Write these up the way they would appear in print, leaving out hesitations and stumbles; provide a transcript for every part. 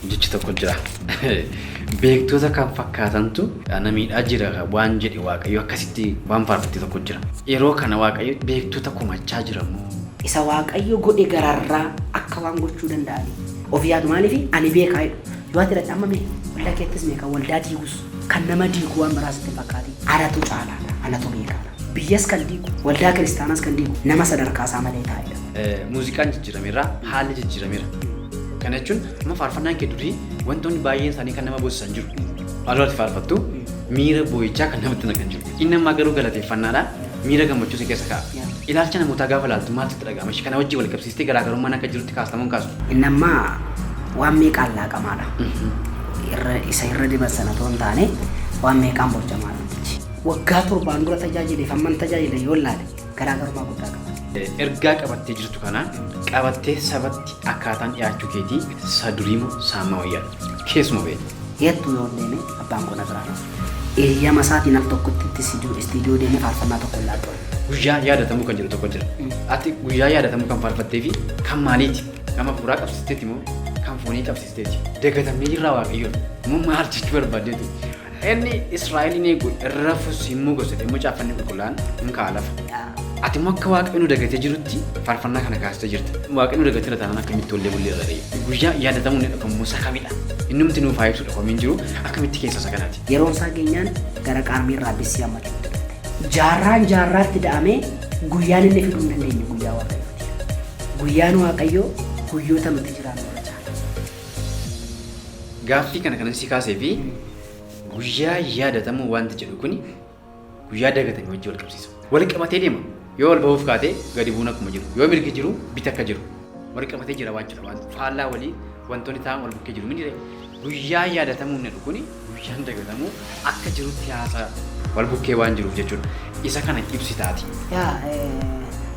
Jechi tokko jira. Beektota kan fakkaatantu na miidhaa jira waan jedhe Waaqayyo akkasitti waan faarfatte tokko jira. Yeroo kana Waaqayyo beektota komachaa jira moo? Isa Waaqayyo godhe gararraa akka waan gochuu danda'anii of yaadu maaliif ani beekaa jedhu. Yoo ati dhaqxe amma mee waldaa keettis mee kan waldaa diigus kan nama diigu waan biraa sitti hin fakkaatin. Anatu caalaadha, anatu beekaadha. Biyyas kan diigu, waldaa kiristaanaas kan diigu nama sadarkaa isaa malee taa'edha. Muuziqaan jijjiirameera, haalli jijjiirameera. Kana jechuun amma faarfannaan kee durii wantoonni baay'een isaanii kan nama boosisan jiru. Haaloo ati faarfattu miira boo'ichaa kan namatti naqan jiru. Inni ammaa garuu galateeffannaadha. Miira gammachuu si keessa kaa'a. Ilaalcha namootaa gaafa ilaaltu maaltu sitti dhaga'ama? Ishee kana wajjin wal qabsiistee garaagarummaan akka jirutti kaasta moo hin kaastu? Inni ammaa waan meeqaan laaqamaadha. Irra isa irra diban sana otoo hin taane waan meeqaan borcamaadha wantichi. Waggaa torbaan dura tajaajileef amman tajaajile yoo ilaale garaagarummaa guddaa qaba. Ergaa qabattee jirtu kana qabattee sabatti akkaataan dhiyaachuu keetii sa durii moo sa ammaa wayyaadha? Keessuma beekta. Hedduu yoon deeme abbaan koo na biraa hin hafu. Eeyyama isaatiin al tokkotti istiidiyoo deemee faarfannaa tokko hin laadhu ani. Guyyaa yaadatamuu kan jedhu tokko jira. Ati guyyaa yaadatamuu kan faarfattee fi kan maaliiti? Kan hafuuraa qabsiisteeti moo kan foonii qabsiisteeti? Dagatamnee jirraa Waaqayyoon moo maal jechuu barbaaddeeti? Inni Israa'eliin eegu irra rafus hin mugus jedhee immoo caaffanni qulqullaa'aan hin kaa'a lafa. Ati immoo akka Waaqayyo nu dagatee jirutti faarfannaa kana kaastee jirta. Waaqayyo nu dagateera taanaan akkamitti tollee bullee irra ta'e? Guyyaa yaadatamuu inni dhufu immoo isa kamidha? Innumti nuuf haa ibsudha komiin jiru akkamitti keessa isa kanaati? Yeroon isaa geenyaan gara qaarmiirraa bissii hammachuutti dhufte. Jaarraan jaarraatti da'amee guyyaan inni fiduu hin dandeenye guyyaa Waaqayyooti. Guyyaan Waaqayyoo guyyoota nuti jiraannu irra caala. Gaaffii kana kanan si kaasee fi guyyaa yaadatamuu wanti jedhu kuni guyyaa dagatame wajjin wal qabsiisa. Wal qabatee deema. Yoo wal bahuuf kaate gadi bu'uun akkuma jiru. Yoo mirgi jiru bita akka jiru. Wal qabatee jira waan jedhu waan faallaa walii wantoonni ta'an wal bukkee jiru. Mini guyyaa yaadatamuu inni jedhu kuni guyyaan dagatamuu akka jirutti haasaa wal bukkee waan jiruuf jechuudha. Isa kana ibsitaati. Yaa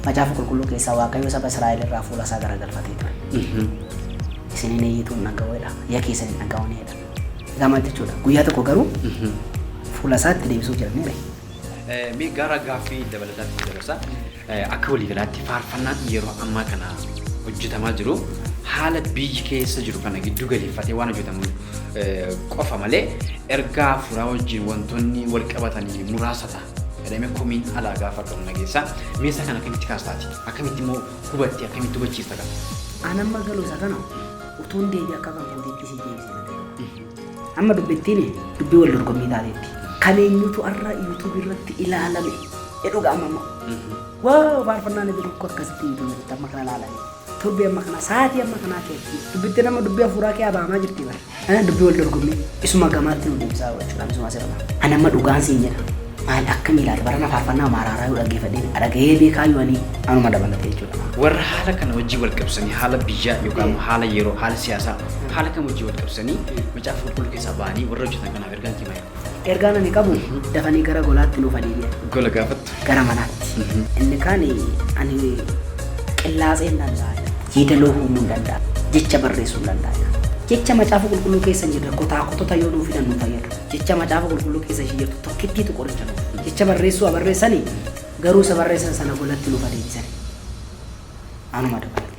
macaafa qulqulluu keessaa Waaqayyo saba Israa'el irraa fuula isaa garagalfatee ture. Isin hin iyyitu hin dhaga'u jedha. Iyya keessan hin dhaga'u jedha. Egaa maal jechuudha? Guyyaa tokko garuu fuula isaatti deebisuuf jedhameera. Mee gara gaaffii dabalataatti dabarsa. Akka waliigalaatti faarfannaan yeroo ammaa kana hojjetamaa jiru haala biyyi keessa jiru kana giddu galeeffatee waan hojjetamu qofa malee ergaa hafuuraa wajjin wantoonni wal qabatanii muraasa ta'a. Jedhamee komiin alaa gaafa qabu nageessa. Mee isa kana akkamitti kaastaati? Akkamitti immoo hubatte? Akkamitti hubachiista kana? An amma galu isa kana utuun deebii akka kan kootiitti sii deebise natti tola. Amma dubbittiin dubbii wal dorgommii taateetti. Kan eenyutu har'a YouTube irratti ilaalame jedhu gaama amma. Waa faarfannaan itti tokko akkasitti YouTube irratti amma kana ilaalame. Torbee amma kana sa'aatii amma kanaa keessatti dubbittiin amma dubbii hafuuraa kee abaamaa jirti bara. Dubbii wal dorgommii isuma gamaatti nu deebisaa jechuudha isuma asirra. Ani amma dhugaan siin jedha. Maal akka miilaati barana faarfannaa maaraaraa yoo dhaggeeffadhee dhaga'ee beekaa yoo ani anuma dabalatee jechuudha. Warra haala kana wajjin wal qabsanii haala biyyaa yookaan immoo haala yeroo haala siyaasaa haala kam wajjin wal qabsanii macaafa qulqulluu keessaa ba'anii warra hojjetan kanaaf ergaan kee maali? Ergaan ani qabu dafanii gara golaatti nuuf adeebi'an. Gola gaafattu. Gara manaatti. Inni kaan ani qillaasee hin danda'a. Yeedaloo uumuu hin danda'a. Jecha barreessuu hin danda'a. Jecha macaafa qulqulluu keessa hin jirre kotaa kotota yoo nuu fidan nu fayyadu. Jecha macaafa qulqulluu keessa ishee jirtu tokkittiitu qoricha nuuf. Jecha barreessuu haa barreessanii garuu isa barreessan sana golatti nuuf adeebisani. Anuma dabalata.